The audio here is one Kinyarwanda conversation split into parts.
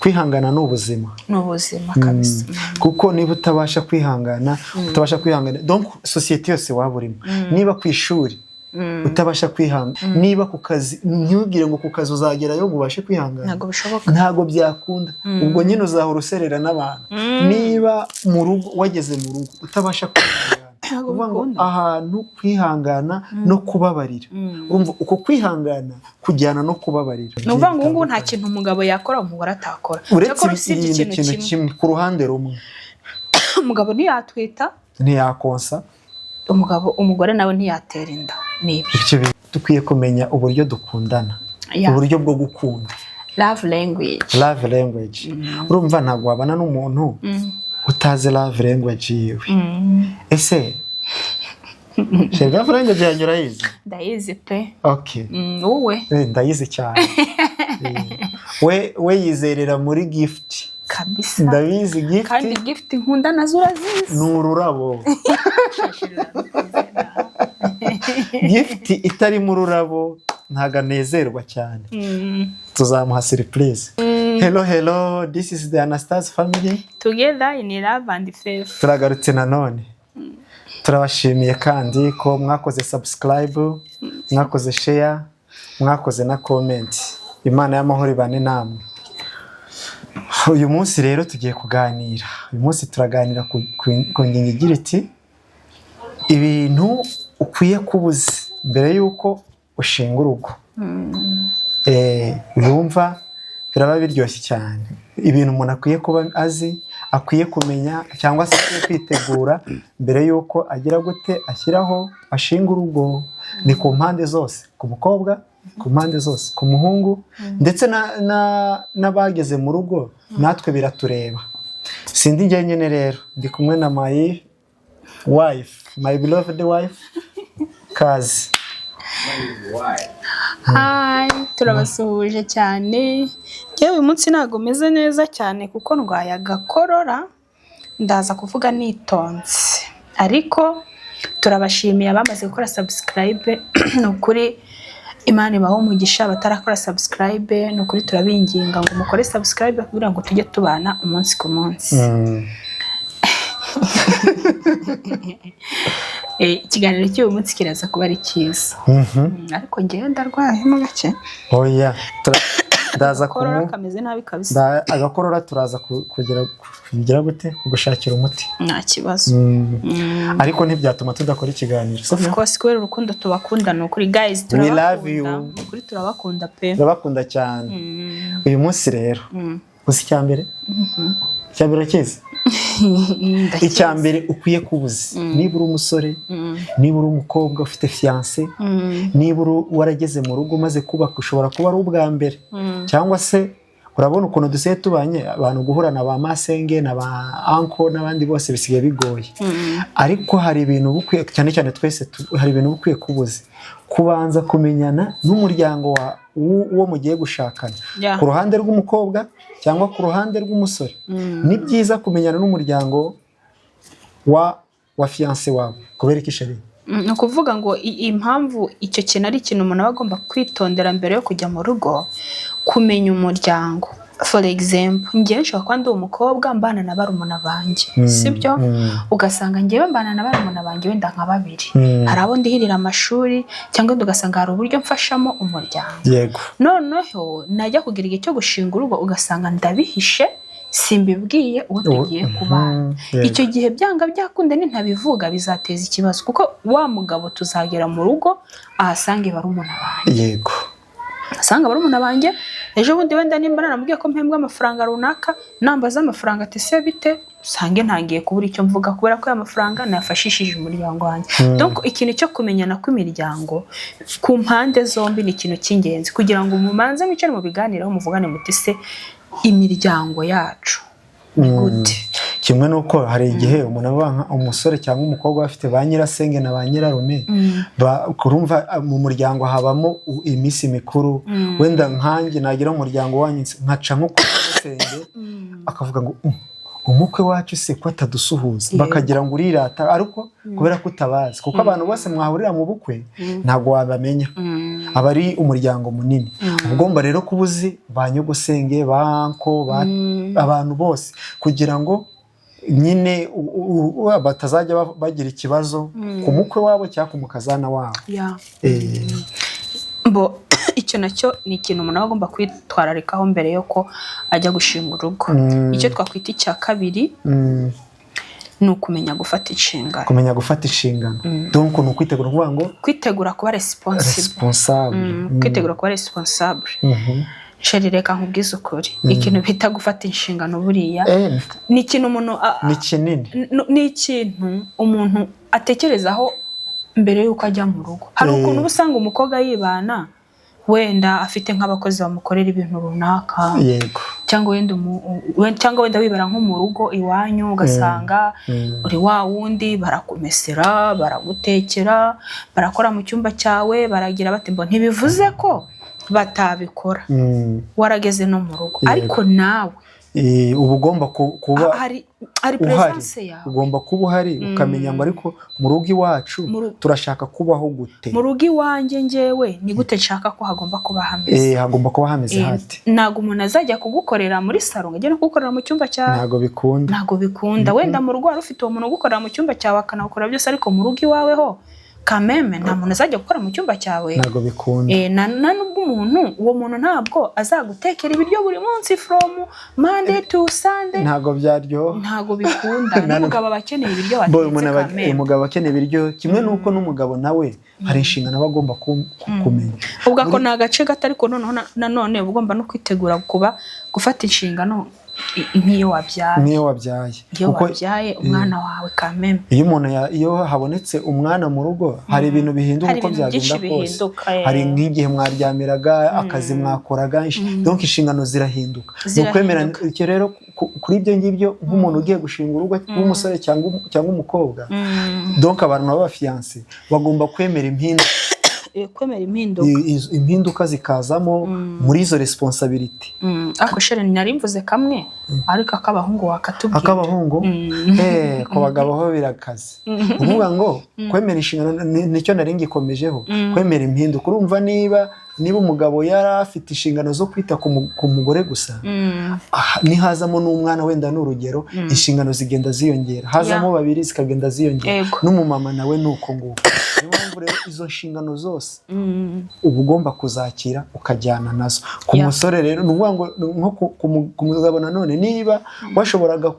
Kwihangana ni ubuzima. Ni ubuzima kabisa. Kuko niba utabasha kwihangana, utabasha kwihangana, donc sosiyete yose waba urimo, niba ku ishuri utabasha kwihangana, niba ku kazi, ntugire ngo ku kazi uzagerayo ngo ubashe kwihangana. Ntabwo bishoboka. Ntabwo byakunda. Ubwo nyine uzahora userera n'abantu. Niba mu rugo, wageze mu rugo utabasha kwihangana, Ntabwo uvuga ngo bikunda. ahantu kwihangana no kubabarira, urumva uko kwihangana kujyana no kubabarira. Ni ukuvuga ngo ubu ngubu nta kintu umugabo yakora umugore atakora. Uretse Cyakora usibye ikintu ikintu kintu kimwe. kimwe ku ruhande rumwe. Umugabo ntiyatwita. Ntiyakonsa. Umugore nawe ntiyatera inda, ni ibyo. Ibyo bintu dukwiye kumenya uburyo dukundana, uburyo bwo gukunda. Love language. Love language. Urumva ntabwo wabana n'umuntu utazi love language yiwe. Ese chérie, love language yanjye urayizi? Ndayizi pe. Okay. Wowe? Ndayizi cyane. We yizerera muri gift. Kabisa. Ndabizi, gift. Kandi gift nkunda nazo urazizi. Ni ururabo. Gift itarimo ururabo ntabwo anezerwa cyane. Tuzamuha surprise. Hello, hello, this is the Anastase family. Together in love and faith. Turagarutse nanone, turabashimiye kandi ko mwakoze subscribe, mwakoze share, mwakoze na comment. Imana y'amahoro ibane namwe. Uyu munsi rero tugiye kuganira, uyu munsi turaganira ku ngingo igira iti: "Ibintu ukwiye kuba uzi mbere y'uko ushinga urugo." Yumva biraba biryoshye cyane, ibintu umuntu akwiye kuba azi, akwiye kumenya cyangwa se akwiye kwitegura mbere y'uko agira gute, ashyiraho, ashinga urugo. Ni ku mpande zose, ku mukobwa, ku mpande zose ku muhungu, ndetse n'abageze mu rugo, natwe biratureba. Sindi njyenyine rero, ndi kumwe na my wife, my beloved wife Kazi. Hi, turabasuhuje cyane. Yewe, uyu munsi ntabwo meze neza cyane kuko ndwaye agakorora, ndaza kuvuga nitonze. Ariko turabashimiye abamaze gukora subscribe, ni ukuri Imana ibahe umugisha. Abatarakora subscribe, ni ukuri turabinginga ngo mukore subscribe kugira ngo tujye tubana umunsi ku munsi. Ikiganiro cy'uyu munsi kiraza kuba ari cyiza. Ariko njyewe ndarwayemo gake. Oya, ndaza Agakorora kumu kameze nabi kabisa. Agakorora turaza kugira gute, kugushakira umuti. Nta kibazo. Ariko ntibyatuma tudakora ikiganiro, sibyo? Of course, kubera urukundo tubakunda, ni ukuri guys. We love Turabakunda. you. Ni ukuri turabakunda pe. Turabakunda cyane. Uyu munsi rero, gusa icya mbere, icya mbere urakizi? Ndakizi. Icya mbere ukwiye kuba uzi, niba uri umusore, niba uri umukobwa ufite fiancé, niba uri warageze mu rugo umaze kubaka, ushobora kuba ari ubwa mbere, cyangwa se urabona ukuntu dusigaye tubanye, abantu guhura na ba masenge na ba uncle n'abandi bose bisigaye bigoye. Ariko hari ibintu uba ukwiye, cyane cyane twese hari ibintu uba ukwiye kuba uzi: kubanza kumenyana n'umuryango wa w'uwo mugiye gushakana, ku ruhande rw'umukobwa cyangwa ku ruhande rw'umusore. Ni byiza kumenyana n'umuryango wa fiancé wawe. Kubera iki, chérie? Ni ukuvuga ngo impamvu icyo kintu ari ikintu umuntu aba agomba kwitondera mbere yo kujya mu rugo, kumenya umuryango. For example, njyewe nshobora kuba ndi umukobwa mbana na barumuna banjye, sibyo? Ugasanga njyewe mbana na barumuna banjye wenda nka babiri, hari abo ndihirira amashuri, cyangwa wenda ugasanga hari uburyo mfashamo umuryango. Noneho najya kugira igihe cyo gushinga urugo, ugasanga ndabihishe, simbibwiye uwo tugiye kubana. Icyo gihe byanga byakunda nintabivuga bizateza ikibazo, kuko wa mugabo tuzagera mu rugo ahasange barumuna banjye, asanga barumuna banjye. Ejo bundi wenda nimba naramubwiye ko mpembwa amafaranga runaka, nambaza amafaranga ati: "Se bite?" usange ntangiye kubura icyo mvuga kubera ko aya mafaranga nayafashishije umuryango wanjye. Donc ikintu cyo kumenyana kw'imiryango ku mpande zombi ni ikintu cy'ingenzi, kugira ngo mumanze mwicare mu biganireho, muvugane muti: "Se imiryango yacu ni gute?" Kimwe n'uko hari igihe umuntu aba umusore cyangwa umukobwa bafite ba nyirasenge na ba nyirarume. Urumva mu muryango habamo iminsi mikuru. Wenda nkanjye nagira umuryango wanyu nkaca nko kwa nyirasenge, akavuga ngo: Umukwe wacu se ko atadusuhuza? Bakagira ngo urirata, ariko kubera ko utabazi, kuko abantu bose mwahurira mu bukwe ntabwo wabamenya, aba ari umuryango munini. Uba ugomba rero kuba uzi ba nyogosenge, ba uncle, abantu bose, kugira ngo nyine batazajya bagira ikibazo ku mukwe wabo cyangwa ku mukazana wabo. Bo icyo nacyo ni ikintu umuntu aba agomba kwitwararikaho mbere yuko ajya gushinga urugo. Icyo twakwita icya kabiri ni ukumenya gufata inshingano. Kumenya gufata inshingano, donc ni ukwitegura, kuvuga ngo Kwitegura kuba responsible. Responsable. Kwitegura kuba responsable. Chéri, reka nkubwize ukuri, ikintu bita gufata inshingano buriya ni ikintu umuntu Ni kinini. Ni ikintu umuntu atekerezaho mbere y'uko ajya mu rugo. Hari ukuntu uba usanga umukobwa yibana, wenda afite nk'abakozi bamukorera ibintu runaka, cyangwa wenda wibera nko mu rugo iwanyu, ugasanga uri wa wundi, barakumesera, baragutekera, barakora mu cyumba cyawe, baragira bati ngo ntibivuze ko batabikora warageze no mu rugo, ariko nawe Uba ugomba kuba hari uhari. presence yawe. Ugomba kuba uhari, ukamenya ngo ariko mu rugo iwacu turashaka kubaho gute? Mu rugo iwanjye njyewe ni gute nshaka ko hagomba kuba hameze? Hagomba kuba hameze hate? Ntabwo umuntu azajya kugukorera muri salon ngo ajye no kugukorera mu cyumba cyawe. Ntabwo bikunda. Ntabwo bikunda. Wenda mu rugo wari ufite uwo muntu ugukorera mu cyumba cyawe, akanawukora byose, ariko mu rugo iwawe ho kameme nta muntu azajya gukora mu cyumba cyawe. Ntabwo bikunda. Na nubwo umuntu, uwo muntu ntabwo azagutekera ibiryo buri munsi from Monday to Sunday. Ntabwo byaryoha. Ntabwo bikunda. N'umugabo aba akeneye ibiryo Bo, watetse. umuntu Kameme. Umugabo akeneye ibiryo, kimwe n'uko n'umugabo nawe hari inshingano aba agomba kumenya. Ubwo ako ni agace gato, ariko noneho nanone uba ugomba no kwitegura kuba gufata inshingano nk'iyo wabyaye. Nk'iyo wabyaye. Iyo Kuko wabyaye umwana wawe kameme. iyo umuntu iyo habonetse umwana mu rugo, hari ibintu bihinduka Hari uko ibintu byinshi byagenda kose. bihinduka, Hari nk'igihe mwaryamiraga, akazi mwakoraga, donc inshingano zirahinduka. Ni ukwemera Zirahinduka. icyo rero kuri ibyo ngibyo, nk'umuntu ugiye gushinga urugo w'umusore cyangwa umukobwa, donc abantu baba fiancé bagomba kwemera impinduka. Kwemera impinduka. Impinduka zikazamo muri izo responsabilité. Ariko chéri, nari mvuze kamwe, ariko ak'abahungu wakatubwira. Ak'abahungu? Ku bagabo ho birakaze. Ukuvuga ngo kwemera inshingano nicyo nari ngikomejeho, kwemera impinduka. Urumva niba umugabo yari afite inshingano zo kwita ku mugore gusa, aha, nihazamo n'umwana wenda ni urugero, inshingano zigenda ziyongera, hazamo babiri zikagenda ziyongera. N'umumama nawe ni uko nguko. Niyo mpamvu rero izo nshingano zose uba ugomba kuzakira, ukajyana nazo. Ku musore rero ni ukuvuga ngo nko ku mugabo nanone, niba washoboraga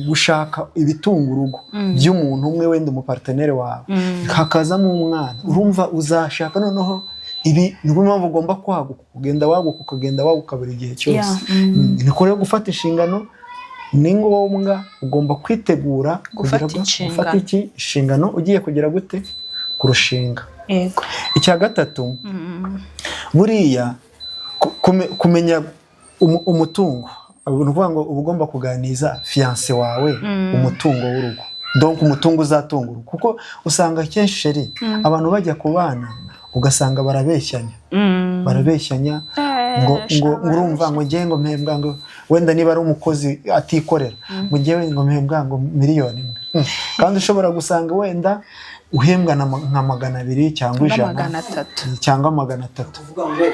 gushaka ibitunga urugo by'umuntu umwe, wenda umupartenaire wawe, hakazamo umwana, urumva uzashaka noneho ibi. Niyo mpamvu ugomba kwaguka, ugenda waguka, ukagenda waguka buri gihe cyose. Niko rero gufata inshingano ni ngombwa, ugomba kwitegura Gufata kugira ngo- inshingano. Gufata iki? Inshingano ugiye kugira gute? Kurushinga. Icya gatatu, buriya kumenya umutungo, ni ukuvuga ngo uba ugomba kuganiza fiancé wawe umutungo w'urugo, donc umutungo uzatunga urugo, kuko usanga akenshi, chéri, abantu bajya ku bana ugasanga barabeshyanya, barabeshyanya ngo urumva ngo ngewe ngo mpembwa, ngo wenda niba ari umukozi atikorera, ngo ngewe ngo mpembwa ngo miliyoni 1, kandi ushobora gusanga wenda uhembwa nka 200 cyangwa 100. 300. Cyangwa 300. Kuvuga ngo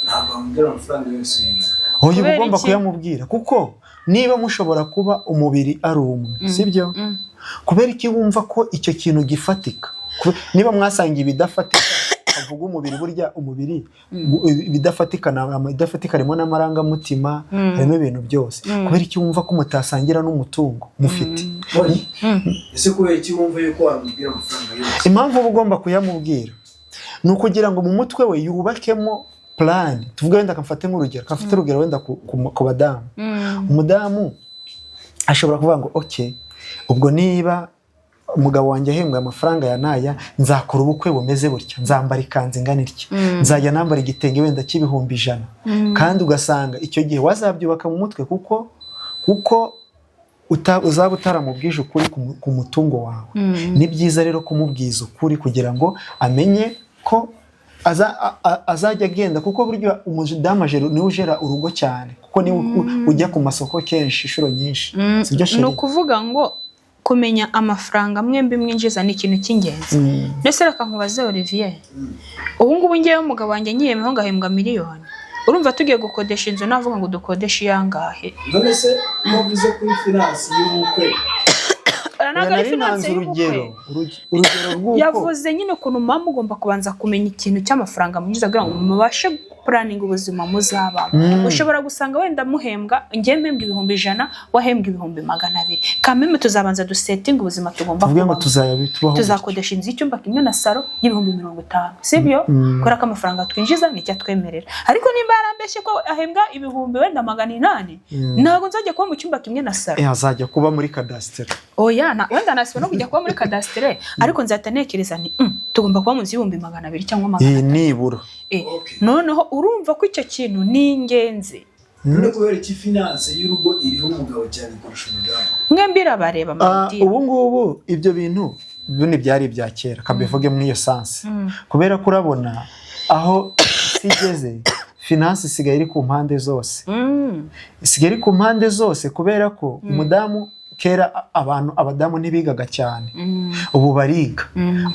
ntabwo wamubwira amafaranga yose uhembwa? Oya, uba Kubera ugomba iki? kuyamubwira, kuko niba mushobora kuba umubiri ari umwe, sibyo? Kubera iki wumva ko icyo kintu gifatika? Niba mwasangiye ibidafatika, avuga umubiri, burya umubiri ibidafatika ibidafatika harimo n'amarangamutima, harimo ibintu byose. Kubera iki wumva ko mutasangira n'umutungo mufite? Oya. Ese kubera iki wumva yuko wamubwira amafaranga yose? Impamvu uba ugomba kuyamubwira ni ukugira ngo mu mutwe we yubakemo plan. Tuvuge wenda kamfate nk'urugero, kamfate urugero wenda ku badamu. Umudamu ashobora kuvuga ngo ok, ubwo niba umugabo wanjye ahembwa amafaranga ya naya, nzakora ubukwe bumeze butya, nzambara ikanzu ingana itya, nzajya nambara igitenge wenda cy'100,000. Kandi ugasanga icyo gihe wazabyubaka mu mutwe, kuko uzaba utaramubwije ukuri ku mutungo wawe. Ni byiza rero kumubwiza ukuri kugira ngo amenye ko azajya agenda, kuko burya umudamu niwe ujera urugo cyane. kuko niwe ujya ku masoko kenshi, inshuro nyinshi, sibyo, Ni chérie? ukuvuga ngo kumenya amafaranga mwembi mwinjiza ni ikintu cy'ingenzi. Mbese reka nkubaze, Olivier, ubu ngubu ngewe umugabo wanjye nyiyemeho ngahembwa miliyoni, urumva tugiye gukodesha inzu navuga ngo dukodeshe iyangahe? None se iyo uvuze kuri finance y'ubukwe? Ntabwo ari Nari finance ntanze y'ubukwe. urugero rw'uko Yavuze nyine ukuntu mama ugomba kubanza kumenya ikintu cy'amafaranga mwinjiza kugira ngo mubashe guplanninga ubuzima muzabamo. Ushobora gusanga wenda muhembwa, njye mpembwa 100,000, wahembwa 200,000, kameme tuzabanza dusettinga ubuzima tugomba Tuvuge ngo kubamo. Tuzaya tubaho gutya. Tuzakodesha inzu y'icyumba kimwe na salo y'50,000, sibyo? Kubera ko amafaranga twinjiza nicyo atwemerera. Ariko nimba yarambeshye ko ahembwa ibihumbi wenda 800, ntabwo nzajya kuba mu cyumba kimwe na salo. Azajya kuba muri kadasitere. Oya, wenda nasiba no kujya kuba muri kadasitere, ariko nzahita ntekereza nti tugomba kuba mu nzu y'200,000 cyangwa magana Iyi nibura. Noneho urumva ko icyo kintu ni ingenzi. None kubera iki finance y'urugo iriho umugabo cyane kurusha umudamu? Mwembi irabareba. My dear. Ubu ngubu ibyo bintu bino byari ibya kera, kabivuge muri iyo sens, kubera ko urabona aho isi igeze, finance isigaye iri ku mpande zose. Isigaye iri ku mpande zose kubera ko umudamu, kera abantu, abadamu ntibigaga cyane. Ubu bariga,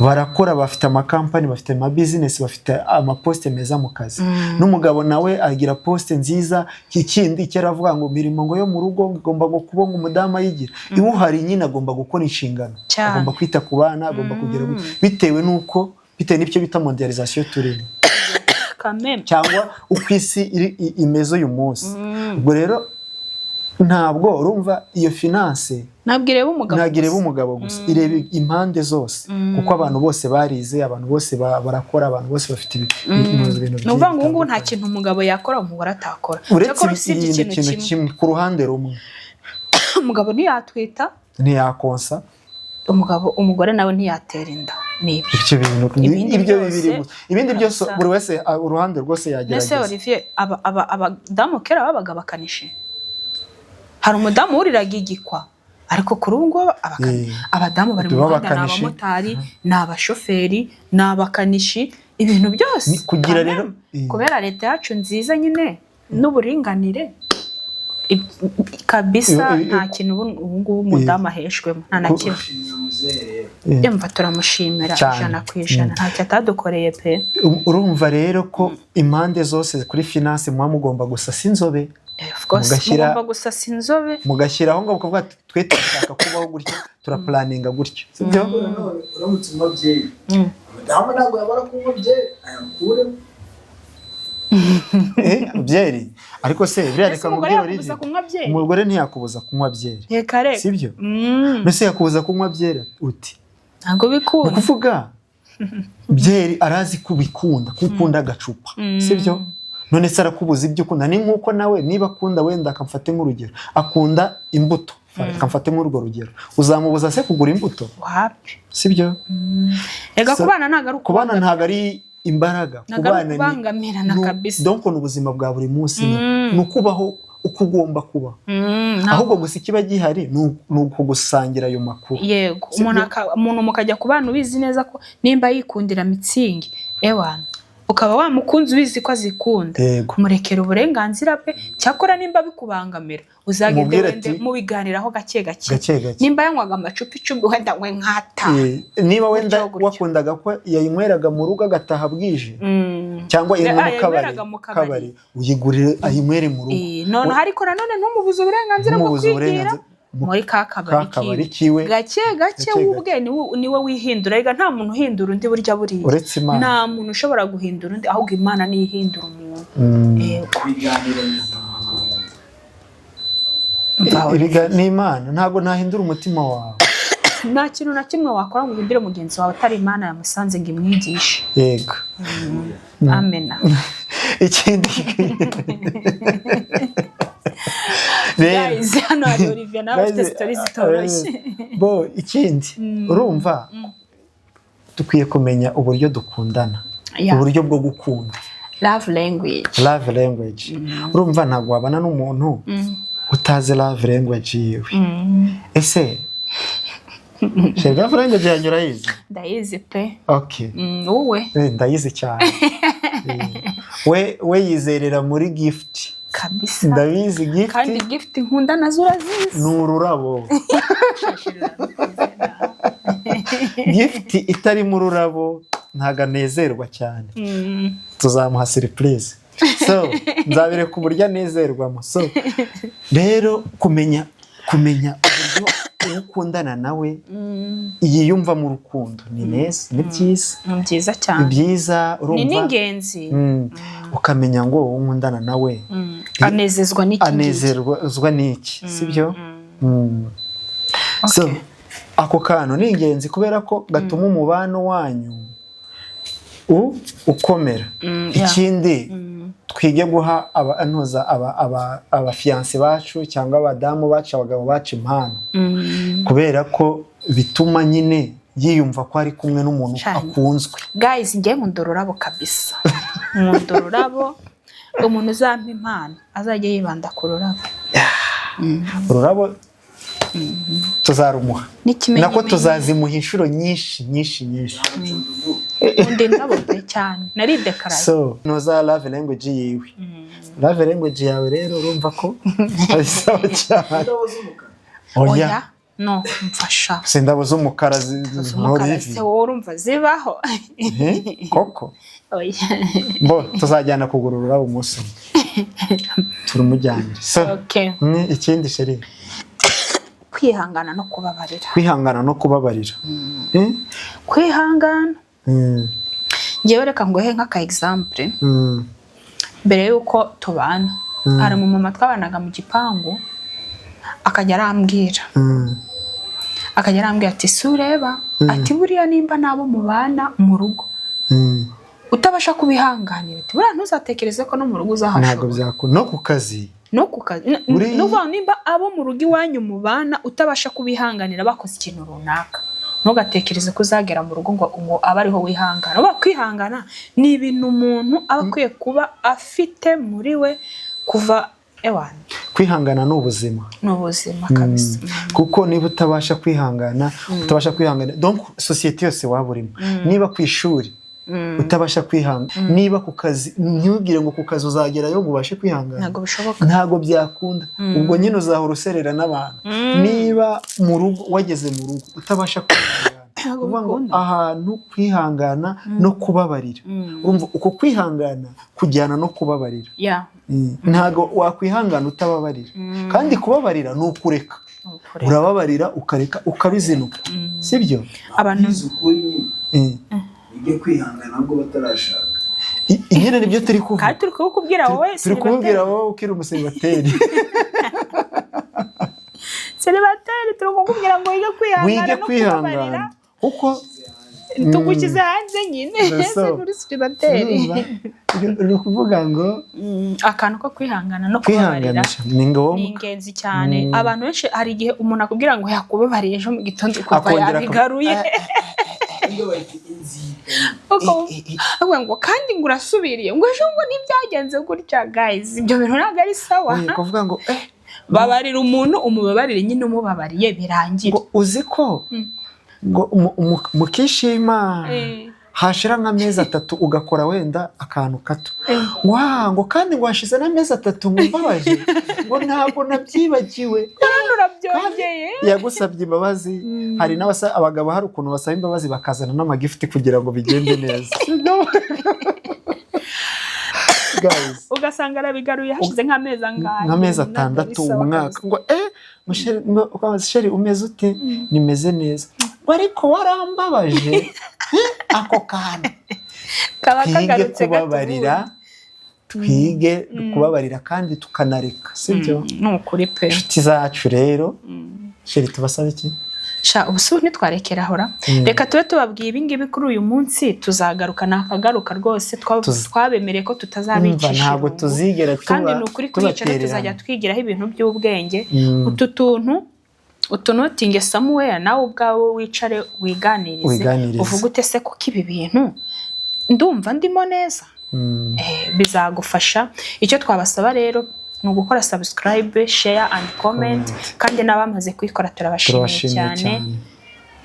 barakora, bafite amakampani, bafite amabizinesi, bafite amaposite meza mu kazi. N'umugabo nawe agira poste nziza. Ikindi, kera avuga ngo imirimo ngo yo mu rugo igomba ngo kuba ngo umudamu ayigira, iwe uhari nyine agomba gukora inshingano, agomba kwita ku bana, agomba kugira bitewe n'uko, bitewe n'ibyo bita mondialisation turimo Kameme. cyangwa uko isi imeze uyu munsi. Ubwo rero ntabwo urumva iyo finance Ntabwo ireba umugabo ntabwo ireba gusa. umugabo gusa, ireba impande zose, kuko abantu bose barize, abantu bose barakora, abantu bose bafite ibintu Ni ukuvuga ngo ubu ngubu nta bitandukanye. kintu umugabo yakora umugore atakora. Uretse Cyakora usibye ikindi ikintu kintu kimwe. kimwe ku ruhande rumwe. Umugabo ntiyatwita. Ntiyakonsa. Umugabo, umugore nawe ntiyatera inda, ni ibyo. Ibyo bintu Ibindi ibyo byose bibiri gusa, ibindi byose kabisa. buri wese, uruhande rwose Mbese yagerageza. Olivier, aba abadamu kera babaga abakanishi, hari umudamu wuriraga igikwa, ariko kuri ubu ngubu abadamu bari mu muhanda, ni B'abakanishi. abamotari, ni abashoferi, ni abakanishi, ibintu byose. Kugira Quand rero même, kubera leta yacu nziza nyine n'uburinganire, kabisa nta kintu ubu ngubu umudamu aheshwemo, nta na kimwe. Shimira muzehe rero. Yumva turamushimira Cyane. 100%, ntacyo atadukoreye pe. Urumva rero ko impande zose kuri finance muba mugomba gusasa inzobe. Of course, mugomba gusasa inzobe. Mugashyiraho ngo mukavuga ati twe turashaka kubaho gutya, turaplanninga gutya, sibyo? Ariko nanone uramutse unywa byeri, umudamu ntabwo yabara kunywa byeri ayakuremo. Byeri, ariko se buriya Ese reka umugore nkubwire, yakubuza Olivier, kunywa byeri? Umugore ntiyakubuza kunywa byeri. Reka reka. Sibyo? Mbese yakubuza kunywa byeri uti? Ntabwo Ni bikunda. ukuvuga byeri arazi ko ubikunda, ko ukunda agacupa, sibyo? None se arakubuza ibyo ukunda? Ni nk'uko nawe niba akunda, wenda akamfate nk'urugero, akunda imbuto, akamfate nk'urwo rugero, uzamubuza se kugura imbuto? Wapi. Sibyo? Reka, So, kubana ntabwo ari kubana ntabwo ari imbaraga. Ntabwo ari Kubana ukubangamirana kabisa. Donc ni ubuzima bwa buri munsi, ni ukubaho uko ugomba kuba. Ahubwo gusa ikiba gihari ni ukugusangira ayo makuru. Yego. Sibyo? Umuntu mukajya kubana ubizi neza ko nimba yikundira Mützig, ewana, ukaba wamukunze ubizi ko azikunda, murekera uburenganzira bwe. Cyakora nimba bikubangamira, uzagende Umubwire wende ati- mubiganiraho gake gake. Gake gake. Nimba yanywaga amacupa 10, wenda nywe nk'atanu. Niba wenda Gutyo gutyo. wakundaga ko yayinyweraga mu rugo agataha bwije, cyangwa inywa mu kabari, Yayinyweraga mu kabari. Kabari uyigurire ayinywere mu rugo. Noneho ariko nanone ntumubuze uburenganzira bwo Ntumubuze kwigira uburenganzira muri ka kabari ka kabari kiwe. kiwe. Gake gake. Gake gake. We ubwe niwe wihindura. Erega nta muntu uhindura undi burya buriya. Uretse Imana. Nta muntu ushobora guhindura undi, ahubwo Imana niyo ihindura umuntu. Yego. Ibiganiro bihindura. Mva. Ni Imana, ntabwo nahindura umutima wawe. Nta kintu na kimwe wakora ngo uhindure mugenzi wawe atari Imana yamusanze ngo imwigishe. Yego. Amena. Ikindi rero, Guys, hano hari Olivier nawe ufite Guys, story zitoroshye. Bo ikindi, urumva dukwiye kumenya uburyo dukundana, uburyo bwo gukunda. Love language. Love language. Urumva ntabwo wabana n'umuntu utazi love language yiwe. Ese chérie, love language yanjye urayizi? Ndayizi pe. Okay. Wowe? Ndayizi cyane. We yizerera muri gift. Kabisa. Ndabizi, gift. Kandi gift nkunda nazo urazizi. Ni ururabo. Gift itarimo ururabo ntabwo anezerwa cyane. Tuzamuha surprise, so nzabereka uburyo anezerwamo. So rero kumenya uburyo uwo ukundana nawe yiyumva mu rukundo ni neza, ni byiza. Ni byiza Ni cyane. byiza. Ni Urumva n'ingenzi. Ukamenya ngo uwo nkundana nawe Anezezwa n'iki ngiki. Anezerwa n'iki, sibyo? So ako kantu ni ingenzi kubera ko gatuma umubano wanyu ukomera. Ikindi, twige guha abantuza abafiancé bacu cyangwa abadamu bacu, abagabo bacu impano, kubera ko bituma nyine yiyumva ko ari kumwe n'umuntu Cyane. akunzwe. Guys, njye nkunda ururabo kabisa, nkunda ururabo. Umuntu uzampa impano azajya yibanda ku rurabo. Ururabo tuzarumuha. N'ikimenyimenyi. Nako tuzazimuha inshuro nyinshi nyinshi nyinshi. Nkunda indabo pe, cyane, naridekaraye. So noza love language yiwe, love language yawe rero urumva ko ari sawa cyane. Indabo z'umukara? Oya. No, mfasha. Si indabo z'umukara Z'umukara. Olivi. Se wowe urumva zibaho? Eh, koko. Oya. Bo tuzajyana kugura ururabo umunsi umwe, turumujyanire. So Okay. ni ikindi, chérie? Kwihangana no kubabarira. Kwihangana no kubabarira. Eh? Kwihangana. Ngewe reka nguhe nk'aka example. Mbere y'uko tubana, hari umumama twabanaga mu gipangu, akajya arambwira akajya arambwira ati: "Si ureba," ati, "buriya nimba nabo mubana mu rugo utabasha kubihanganira," ati, "buriya ntuzatekereze ko no mu rugo Ntabwo uzahashobora." byakunda, no ku kazi. No ku kazi. Ni ukuvuga ngo nimba abo mu rugo iwanyu mubana utabasha kubihanganira bakoze ikintu runaka, ntugatekereze ko uzagera mu rugo ngo abe ariho wihangana. Uba kwihangana ni ibintu umuntu aba akwiye kuba afite muri we kuva ewana. Kwihangana ni ubuzima. Ni ubuzima kabisa. Kuko niba utabasha kwihangana, utabasha kwihangana, donc sosiyete yose waba urimo, niba ku ishuri utabasha kwihangana, niba ku kazi, ntugire ngo ku kazi uzagerayo ngo ubashe kwihangana. Ntabwo bishoboka. Ntabwo byakunda. Ubwo nyine uzahora userera n'abantu. Niba mu rugo, wageze mu rugo utabasha kwihangana, Ntabwo uvuga ngo bikunda. ahantu kwihangana no kubabarira, urumva uko kwihangana kujyana no kubabarira. Ntabwo wakwihangana utababarira, kandi kubabarira ni ukureka. Ni ukuri. Urababarira, ukareka, ukabizinuka, sibyo? Abantu Yize ukuri nyine. Bige kwihangana ahubwo batarashaka. Nyine nibyo turi kuvuga. Kandi turi kubikubwira wowe. Turi kububwira wowe ukiri umucélibataire. Célibataire, turi kukubwira ngo wige kwihangana Wige no kubabarira. kwihangana kuko Tugushyize hanze nyine. So, Uri célibataire. Urumva, ni ukuvuga ngo Akantu ko kwihangana no kubabarira kwihanganisha ni ni ngombwa. ingenzi cyane. Abantu benshi, hari igihe umuntu akubwira ngo yakubabariye, ejo mu gitondo ukumva Akongera yabigaruye. Iyo bayita inzika. Akavuga ngo kandi ngo urasubiriye, ngo ejo ngo ntibyagenze gutya. Guys, ibyo bintu ntabwo ari sawa. Kuvuga ngo Babarira umuntu, umubabarire nyine, umubabariye birangire. Ngo uzi ko ngo mukishima, hashira nk'amezi 3 ugakora wenda akantu gato, wa ngo kandi ngo hashize n'amezi 3 ngo mbabaje, ngo ntabwo nabyibagiwe. None urabyongeye. Yagusabye imbabazi. Hari n'abasa abagabo, hari ukuntu basaba imbabazi bakazana n'amagift kugira ngo bigende neza. Guys, Ugasanga arabigaruye hashize nk'amezi angahe? Nk'amezi Ntabwo 6, ari sawa umwaka. kabisa. Ngo muchéri, ngo ukabaza: "Chéri, umeze ute?" "Nimeze neza." Ngo: "Ariko warambabaje." Ako kantu. Kaba Twige kagarutse. kubabarira, twige kubabarira kandi tukanareka, sibyo? Ni ukuri pe. Inshuti zacu rero, chéri, tubasaba iki? Sha, ubu si ntitwarekera ahora. Reka tube tubabwiye ibingibi kuri uyu munsi, tuzagaruka nakagaruka rwose. Twabemereye ko Umva, tutazabicisha ntabwo irungu. tuzigera tuba Kandi ni ukuri, kuri icyo tubatererana. tuzajya twigiraho ibintu by'ubwenge. Utu tuntu utunotinge somewhere, nawe ubwawe wicare wiganirize, Wiganirize. uvuge ute se kuko ibi bintu ndumva ndimo neza. Bizagufasha. Icyo twabasaba rero ni ugukora subscribe, share and comment, kandi n'abamaze kuyikora turabashimiye Turabashimiye cyane. cyane.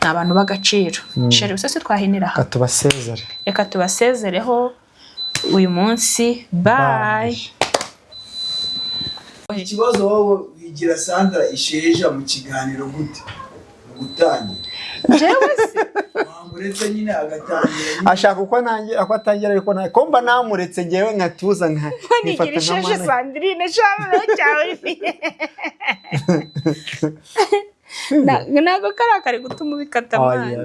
Ni abantu b'agaciro. Chéri, gusa se twahinira aha? Reka tubasezere. Reka tubasezereho uyu munsi. Bye. Bye. Ikibazo, wowe wigira Sandra isheja mu kiganiro gute mu gutangira? Jewe se? Wamuretse nyine agatangira nyine. Ashaka uko ntangira, uko atangira, ariko nta ko mba namuretse ngewe nkatuza nka Nigira nkifata nka isheje mwana. Sandrine shano cyawe. Ntabwo kariya kari gutuma ubikata. Oya. Mwana.